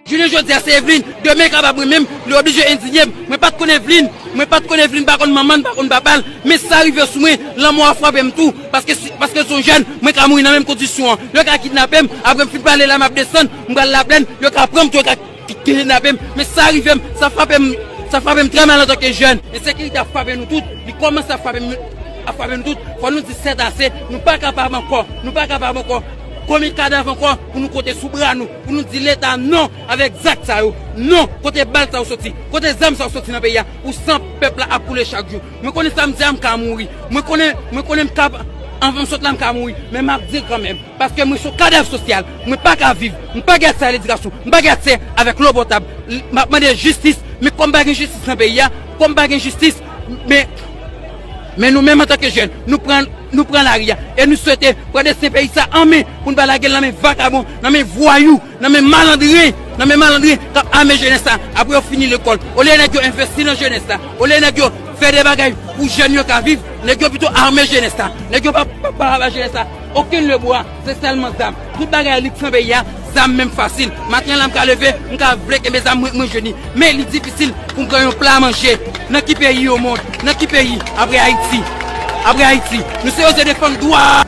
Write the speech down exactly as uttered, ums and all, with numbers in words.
Jounen jodi a se Evelyne, demen kapab mwen menm, li oblije endinye m. Mwen pa t konn Evelyne, mwen pa t konn Evelyne, pa konn manman l, pa konn papa l. Men sa rive sou mwen, lanmò a frape m tou, paske, paske l se yon jèn, mwen ka mouri nan menm kondisyon an. Yo ka kidnape m, apre m fin pale la, m ap desann, m pral Laplèn, yo ka pran m tou, yo ka ki, ki kidnape m. Men sa rive m, sa frape m, sa frape m trè mal antanke jèn. Ensekirite ap frape nou tout, li kòmanse ap frape m, ap frape nou tout. Fò nou di sètase, nou pa kapab ankò, nou pa kapab ankò. Konbyen kadav ankò pou nou konte sou bra nou, pou nou di Leta non avèk zak sa yo, non, kote bal sa yo soti, kote zam sa yo soti nan peyi a, pou san pèp la ap koule chak jou. Mwen konnen sa m di a m ka mouri, mwen konnen, mwen konnen m ka, anvan m sot la m ka mouri, men m ap di l kanmenm. Paske mwen se yon kadav sosyal. Mwen pa ka viv. Mwen pa gen aksè a ledikasyon. Mwen pa gen aksè avèk lòbòtab. M ap mande jistis. Men kòm pa gen jistis nan peyi a, kòm pa gen jistis, men, men nou menm antanke jèn, nou pran, nou pran lari a. E nou swete pran desten peyi sa an men pou n pa lage l nan men vakabon, nan men vwayou, nan men malandren, nan men malandren k ap ame jenès la. Apre yo fini lekòl, olye nèg yo envesti nan jenès la, olye nèg yo fè de bagay pou jèn yo ka viv, nèg yo pito ame jenès la. Nèg yo pa, pa, pa ba jenès la okenn lebwa, se sèlman zam. Tout bagay liks nan peyi a, zam menm fasil. Maten an la m ka leve, m ka vle kenbe zam mwen, mwen jwenn li. Men li difisil pou m pran yon pla manje. Nan ki peyi o mond? Nan ki peyi? Apre Ayiti. Apre Ayiti. Nou sipoze defann dwa.